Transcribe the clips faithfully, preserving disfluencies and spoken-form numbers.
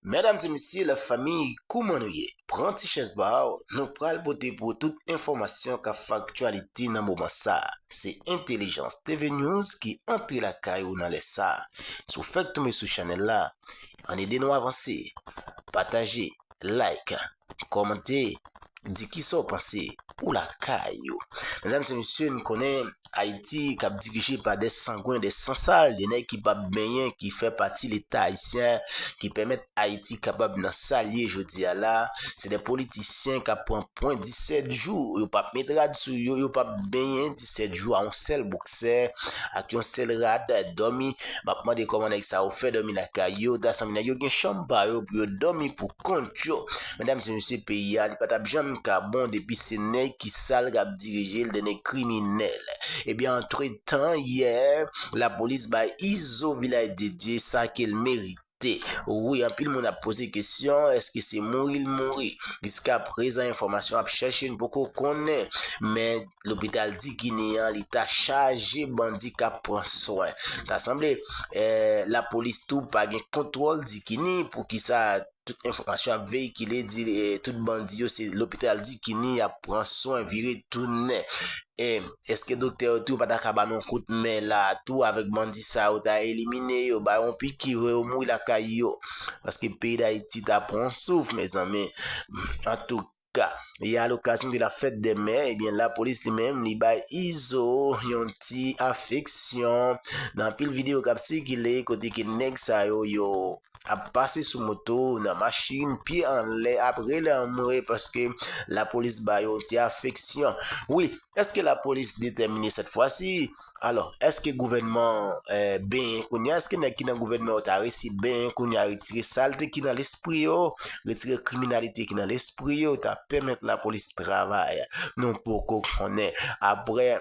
Medam e mesye, lafanmi, kouman nou ye? Pran ti chèz ba w, nou pral pote pou ou tout enfòmasyon k ap fè aktyalite nan moman sa a. Se Entèlijans T V News ki antre lakay ou nan lè sa a. Si w fèk tonbe sou chanèl la, ann ede nou avanse. Pataje, like, kòmante, di kisa w panse, ou lakay ou. Medam e mesye, n konnen Ayiti k ap dirije pa de sangwen, de sansal, de nèg ki p ap benyen, ki fè pati Leta ayisyen, ki pèmèt Ayiti kapab nan sa l ye jodi a la. Se de politisyen k ap pran pwen disèt jou, yo p ap met rad sou yo, yo p ap benyen disèt jou a yon sèl boksè ak yon sèl rad dòmi. M ap mande kòman nèg sa yo fè dòmi lakay yo, ta sanble nèg yo gen chanm pa yo pou yo dòmi pou kont yo. Medam e mesye, peyi a, li pa t ap janm ka bon depi se nèg ki sal k ap dirije l, de nèg kriminèl. Ebyen, antretan, yè, lapolis bay Izo Vilaj de Dye sa ke l merite. Wi, anpil moun ap poze kesyon, èske se mouri l mouri? Jiska prezan, enfòmasyon ap chèche, n poko konnen. Men lopital Dikini an, li ta chaje bandi k ap pran swen. Ta sanble, eh, lapolis tou pa gen kontwòl Dikini, poukisa tout enfòmasyon ap veyikile, di, eh, tout bandi yo, se lopital Dikini y ap pran swen, vire tounen. E èske doktè yo tou pa ta ka ba nou kout men la tou avèk bandi sa yo, ta elimine yo, ba yo yon pikir, yo mouri lakay yo? Paske peyi Dayiti ta pran yon souf, mezanmi. Antouka, yè a lokazyon de la fèt dè mè, ebyen, lapolis li menm, li bay Izo yon ti afeksyon. Nan anpil videyo k ap sikile, kote ke nèg sa yo, yo ap pase sou moto, nan machin, pye anlè, ap rele anmwe paske lapolis ba yo ti afeksyon. Wi, èske lapolis detèmine sèt fwa si? Alò, èske gouvènman, eh, benyen kounye a? Èske nèg ki nan gouvènman yo ta resi benyen kounye a, retire salte ki nan lespri yo, retire kriminalite ki nan lespri yo, ta pèmèt lapolis travay? Nou poko konnen. Apre,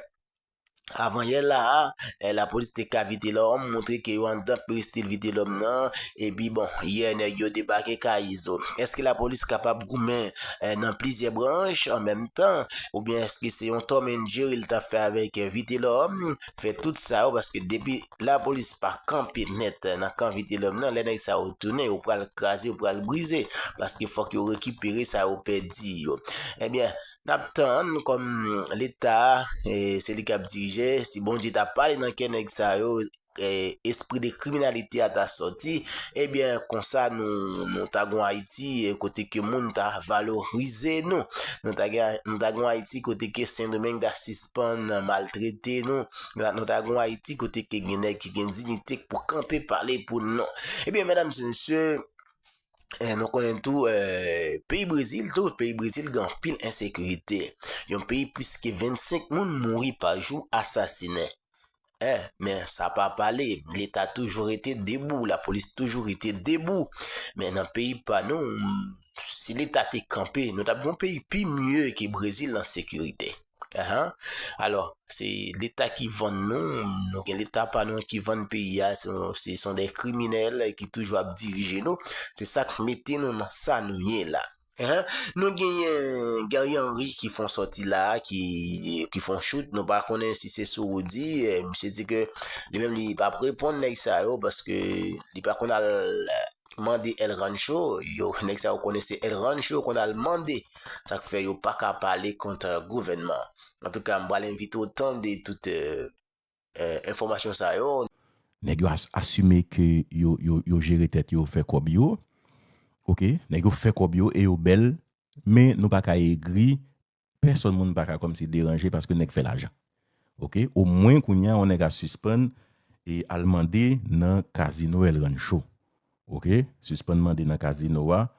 avan yè la a, eh, lapolis te ka Vitelòm, montre ke yo anndan peristil Vitelòm nan, epi bon, yè nèg yo debake kay Izo. Èske lapolis kapab goumen, eh, nan plizyè branch an menm tan? Oubyen èske se yon Tom and Jerry l t ap fè avèk, eh, Vitelòm? Fè tout sa yo, paske depi lapolis pa kanpe nèt, eh, nan kan Vitelòm nan, lè nèg sa yo tounen, yo pral kraze, yo pral brize, paske fòk yo rekipere sa yo pèdi yo. Ebyen, n ap tann kòm Leta, e, se li k ap dirije. Si Bondye ta pale nan kè nèg sa yo, e, espri de kriminalite a ta sòti, ebyen, konsa nou, nou ta gon Ayiti, e, kote ke moun ta valorize nou. Nou ta gen, nou ta gon Ayiti kote ke Sendomeng ta sispann maltrete nou. Nou ta, nou ta gon Ayiti kote ke gen nèg ki gen diyite pou kanpe pale pou nou. Ebyen, medam e mesye, eh, nou konnen tou, eh, peyi Brezil tou, peyi Brezil gen anpil ensekirite. Yon peyi plis ke vennsenk moun mouri pa jou asasinen. Eh, men sa pa pale, Leta toujou rete debou, lapolis toujou rete debou. Men nan peyi pa nou, si Leta te kanpe, nou t ap gen yon peyi pi mye ke Brezil nan sekirite. Ahan. Alò, se Leta ki vann nou, nou gen Leta pa nou ki vann peyi a, se, se son de kriminèl ki toujou ap dirije nou. Se sa k mete nou nan sa nou ye la. Ahan. Nou genyen Guerrier Henry ki fè yon sòti la, ki, ki fè yon chout, nou pa konnen si se sou Roody, eh, misye di ke li menm li p ap reponn nèg sa yo, paske li pa konn al mande El Rancho, yo, nèg sa yo konnen se El Rancho yo konn al mande. Sa k fè yo pa ka pale kont, eh, gouvènman. Antouka, m pral envite w tande tout, eh, eh, enfòmasyon sa yo. Nèg yo as-, asime ke yo, yo, yo jere tèt yo, fè kòb yo. Oke? Nèg yo fè kòb yo e yo bèl, men nou pa ka egri. Pèsonn moun pa ka kòmsi deranje paske nèg fè lajan. Oke? Omwen kounye a, yon nèg a sispann e al mande nan kazino El Rancho. Oke? Sispann mande nan kazino a,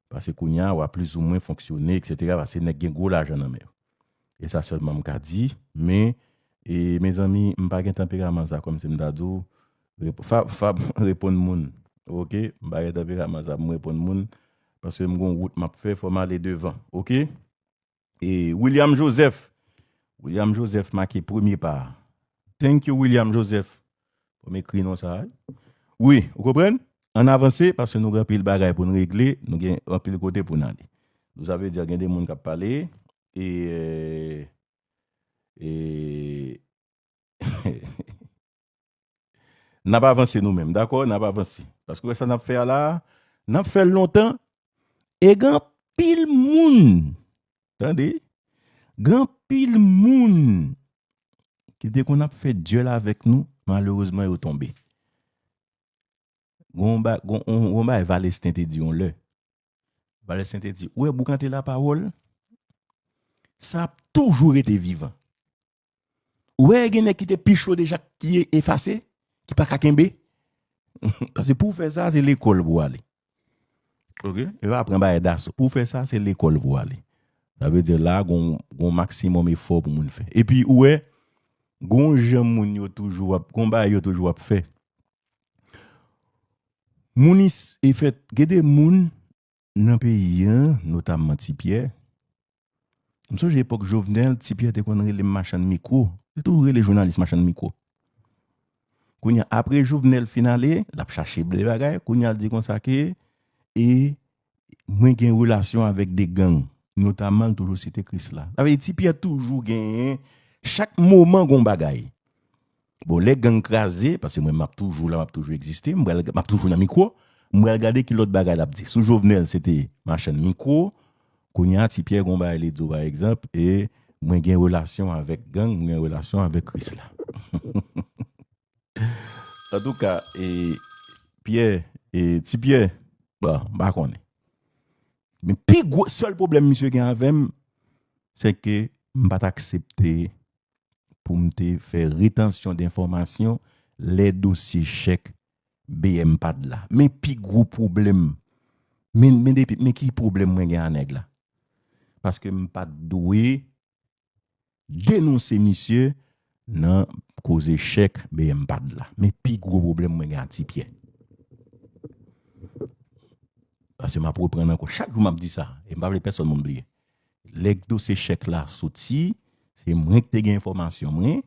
paske kounye a, w a plizoumwen fonksyone, etsetera, paske nèg gen gwo lajan nan men yo. E sa sèlman m ka di, men, e, mezanmi, m pa gen tanperaman sa, kòmsi m ta di w, rep-, Fab, Fab, reponn moun. Oke? M pa gen tanperaman sa pou m reponn moun, paske m gon wout m ap fè, fò m ale devan. Oke? E William Joseph. William Joseph make premye pa a. Thank you, William Joseph. Fò m ekri non sa a, wi. Wi, ou konprann? Ann avanse, paske nou gen anpil bagay pou n regle, nou gen anpil kote pou n ale. Donk, sa vle di, gen de moun k ap pale, e, e, n ap avanse nou menm, dakò? N ap avanse. Paske w wè sa n ap fè a la a, N ap fè l lontan. E gen anpil moun, tande, gen anpil moun ki te konn ap fè dyèl avèk nou, malerezman, yo tonbe. Gon ba, gon, on, gon bagay Valesten te di yon lè. Valesten te di, ou wè boukante lapawòl, sa ap toujou rete vivan. Ou wè gen nèg ki te pi cho deja ki efase, ki pa ka kenbe. Paske pou w fè sa, se lekòl pou w ale. Oke? Yo pa pran bagay daso. Pou w fè sa, se lekòl pou w ale. Sa vle di la, gon, gon maksimòm efò pou moun fè. Epi, ou wè, gon jan moun yo toujou ap, gon bagay yo toujou ap fè. Moun is-, e fèt, gen de moun nan peyi an, notamman Ti Pyè. M sonje epòk Jovenel, Ti Pyè te konn rele m machann mikwo. Li toujou rele jounalis machann mikwo. Kounye a, apre Jovenel fin ale, l ap chache de bagay. Kounye a, l di konsa ke, e mwen gen relasyon avèk de gang, notamman l toujou site Krisla. Sa vle di Ti Pyè toujou genyen, chak moman gon bagay. Bon, lè gang kraze, paske mwen m ap toujou la, m ap toujou egziste, m pral, m ap toujou nan mikwo, m pral gade ki lòt bagay l ap di. Sou Jovenel, se te machann mikwo, kounye a, Ti Pyè gon bagay li di w, pa egzanp, e mwen gen relasyon avèk gang, mwen gen relasyon avèk Krisla. Antouka, e, Pyè, e, Ti Pyè, bon, m pa konnen. Men pi gwo, sèl pwoblèm misye gen avè m, se ke m pa t aksepte pou m te fè retansyon denfòmasyon lè dosye chèk B M pad la. Men pi gwo pwoblèm. Men, men depi, men ki pwoblèm mwen gen a nèg la? Paske m pa t dwe denonse misye nan koze chèk B M pad la. Men pi gwo pwoblèm mwen gen a Ti Pyè. Paske m ap reprann ankò. Chak jou m ap di sa. E m pa vle pèsonn moun bliye. Lè dosye chèk la soti, se mwen ki te gen enfòmasyon mwen.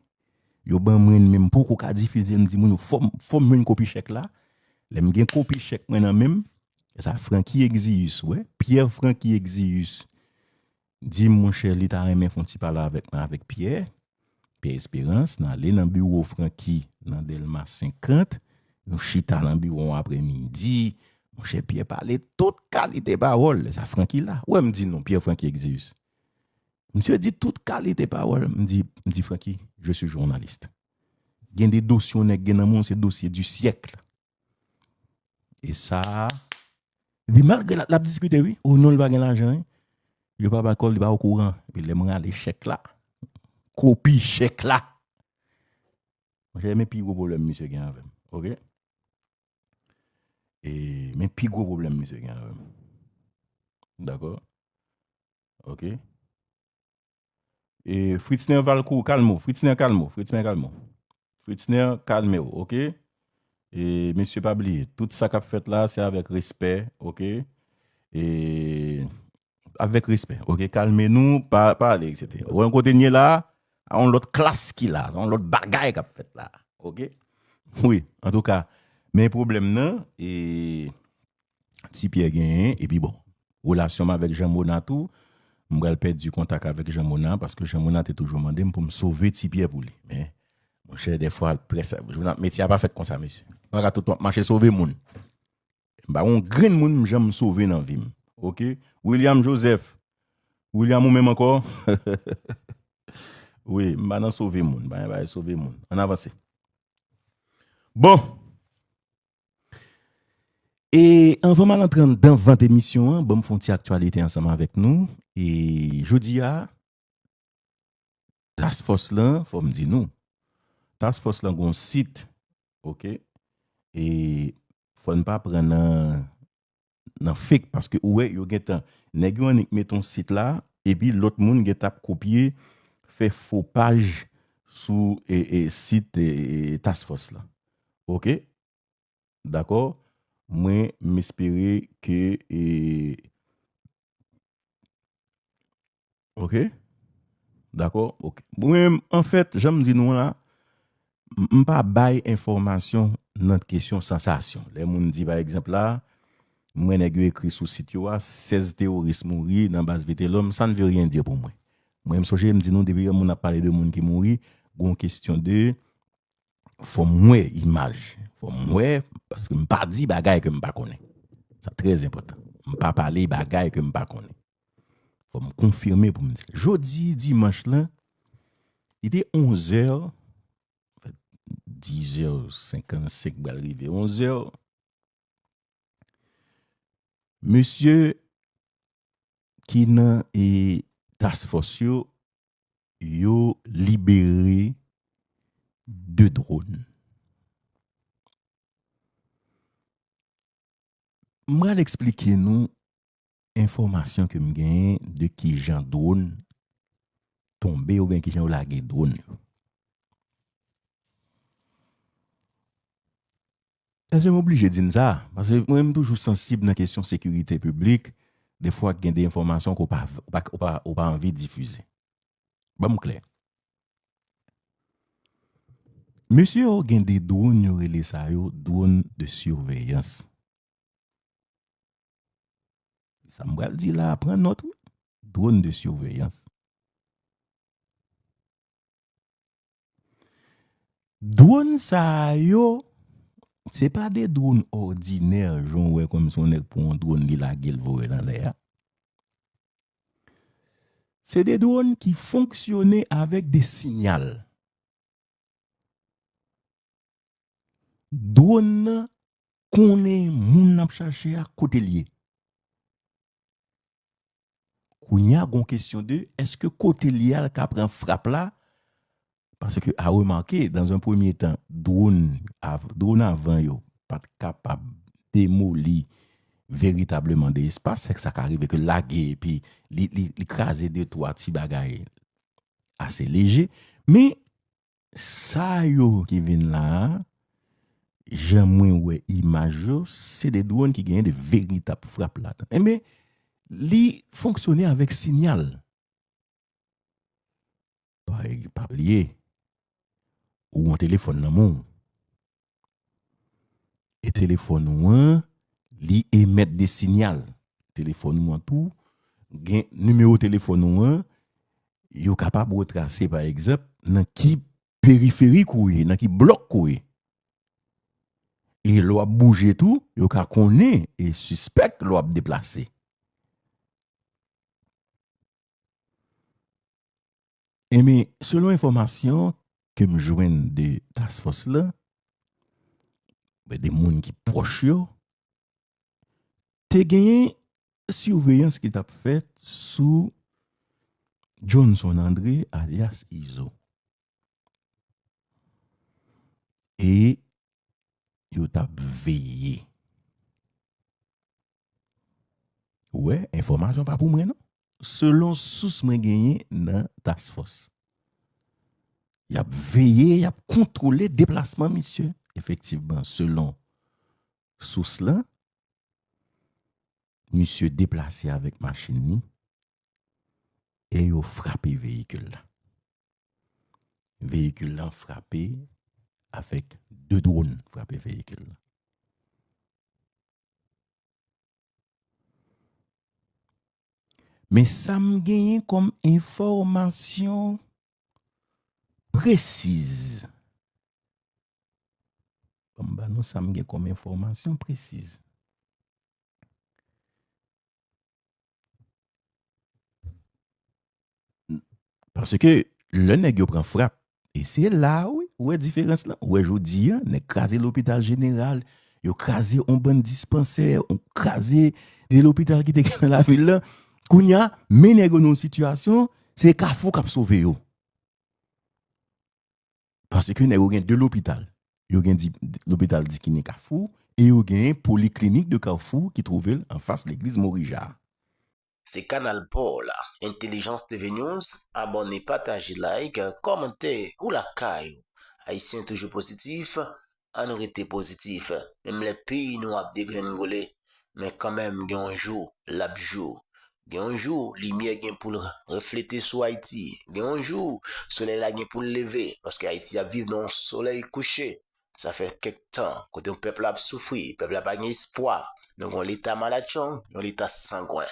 Yo ban mwen, men m poko ka difize, m di moun yo, fò m, fò m jwenn kopi chèk la. Lè m gen kopi chèk mwen nan men m, e sa Francky Exius, wè, Pierre Francky Exius di m, monchè, li ta renmen fè yon ti pale avèk mwen, avèk Pierre, Pierre Espérance, n ale nan biwo Francky, nan Dèlma senkant, nou chita nan biwo a aprèmidi, monchè, Pierre pale tout kalite pawòl, sa Francky la. Wè, m di non, Pierre Francky Exius. Misye di tout kalite pawòl. M di, m di, Francky, je suis journaliste. Gen de dosye yon nèg gen nan men w, se dosye du siècle. E sa, epi malgre l ap, l ap diskite, wi, o non, li pa gen lajan, wi. Yo pa ba kò l, li pa okouran. Epi lè mwen ale chèk la, kopi chèk la. Monchè, men pi gwo pwoblèm misye gen avè m. Oke? E, men pi gwo pwoblèm misye gen avè m. Dakò? Oke? E, Fritzner Valcourt, kalme w. Fritzner, kalme w. Fritzner, kalme w. Fritzner, kalme w, oke? E, mesye, pa bliye, tout sa k ap fèt la, se avèk respè, oke? E, avèk respè, oke? Kalme nou, pa, pa ale, etsetera. Ou wè yon kote n ye la, a yon lòt klas ki la, a yon lòt bagay k ap fèt la, oke? Wi, antouka, men pwoblèm nan, e, Ti Pyè genyen, epi bon, relasyon m avèk Jean Mona tou, m pral pèdi kontak avèk Jean Mona, paske Jean Mona te toujou mande m pou m sove Ti Pyè pou li. Men, monchè, dèfwa, près, jounan-, metye a pa fèt konsa, mesye. M pa ka tout tan ap mache sove moun. M pa gon grenn moun m janm sove nan vi m. Oke? William Joseph. William, ou menm ankò? Wi, m pa nan sove moun. M pa nan bagay sove moun. Ann avanse. Bon. E anvan m al antre anndan vant emisyon an, ban m fè yon ti aktyalite ansanm avèk nou. E jodi a, Task Force lan, fò m di nou, Task Force lan gon sit, oke? E fò n pa pran nan, nan fake, paske ou wè, yo gentan, nèg yo annik met yon sit la, epi lòt moun gentan ap kopye, fè fo paj sou, e, e, sit, e, e, Task Force lan. Oke? Dakò? Mwen, m espere ke, e, oke? Dakò? Oke. Mwen, anfèt, jan m di nou an la, m, m pa bay enfòmasyon nan kesyon sansasyon. Lè moun di, pa egzanp la, m wè nèg yo ekri sou sit yo a, sèz teworis mouri nan baz Vitelhomme, ça ne veut rien dire pou mwen. Mwen, m sonje, m di nou, depi yon moun ap pale de moun ki mouri, gon kesyon de fò m wè imaj. Fò m wè, paske m pa di bagay ke m pa konnen. Sa trè enpòtan. M pa pale bagay ke m pa konnen. Fò m konfime pou m di. Jodi dimanch lan, li te onzè, dizè senkannsenk pral rive onzè. Mesye ki nan, e, task force yo, yo libere de dwòn. M pral eksplike nou enfòmasyon ke m genyen de kijan dwòn tonbe oubyen kijan yo lage dwòn yo. Èske m oblije di n sa? Paske mwen, m toujou sansib nan kesyon sekirite piblik. Defwa, gen de enfòmasyon ke w pa, w pa, w pa, w pa anvi difize. Ban m klè. Mesye yo gen de dwòn, yo rele sa yo dwòn de siveyans. Sa m pral di la, pran nòt, wi. Dwòn de siveyans. Dwòn sa yo, se pa de dwòn òdinè, jan w wè kòmsi yon nèg pran yon dwòn, li lage l voye l anlè a. Se de dwòn ki fonksyone avèk de sinyal. Dwòn nan konnen moun n ap chache a kote l ye. Kounye a, gon kesyon de, èske kote l ye a, l ka pran frap la? Paske, a remake, dans un premier temps, dwòn av-, dwòn avan yo pa t kapab demoli veritableman de espas, sèke sa ka rive ke l lage, epi li, li, li kraze de twa ti bagay ase leje. Men, sa yo ki vin la a, jan mwen wè imaj yo, se de dwòn ki genyen de veritab frap ladan. Enben, li fonksyone avèk sinyal. Pa, pa bliye, ou gen telefòn nan men w. E telefòn ou an, li emèt de sinyal. Telefòn ou an tou, gen nimewo telefòn ou an, yo kapab retrase, pa egzanp, nan ki periferik ou ye, nan ki blòk ou ye. E lè w ap bouje tou, yo ka konnen e sispèk lè w ap deplase. Enben, selon enfòmasyon ke m jwenn de task force la, ben, de moun ki pwòch yo, te genyen siveyans ki t ap fèt sou Johnson André, alyas Izo. E yo t ap veye. Ou wè, enfòmasyon pa pou mwen, non. Selon sous mwen genyen nan task force. Y ap veye, y ap kontwole deplasman misye. Efektivman, selon sous lan, misye deplase avèk machin li e yo frape veyikil la. Veyikil lan frape avèk de dwòn frape veyikil lan. Men sa m genyen kòm enfòmasyon presiz. Ban m ba nou sa m gen kòm enfòmasyon presiz. Paske lè nèg yo pran frap, e se la, wi, ou wè diferans lan. Ou wè jodi a, nèg kraze lopital jeneral, yo kraze yon bann dispansè, yo kraze de lopital ki te gen nan lavil lan. Kounye a, men nèg yo nan yon sitiyasyon, se Kafou k ap sove yo. Paske nèg yo gen de lopital. Yo gen di, lopital Dikini Kafou e yo gen poliklinik de Kafou ki twouve l anfas legliz Morija. Se kanal pa w la, Intelligence T V News, abòne, pataje, like, kòmante, ou lakay ou. Ayisyen toujou pozitif, ann rete pozitif. Menm lè peyi nou ap degrengole, men kanmenm gen yon jou, l ap jou. Gen yon jou, limyè gen pou l reflete sou Ayiti. Gen yon jou, solèy la gen pou l leve, paske Ayiti ap viv nan yon solèy kouche. Sa fè kèk tan, kote yon pèp la ap soufri, pèp la pa gen espwa. Nou gen yon leta malatchong, yon leta sangwen.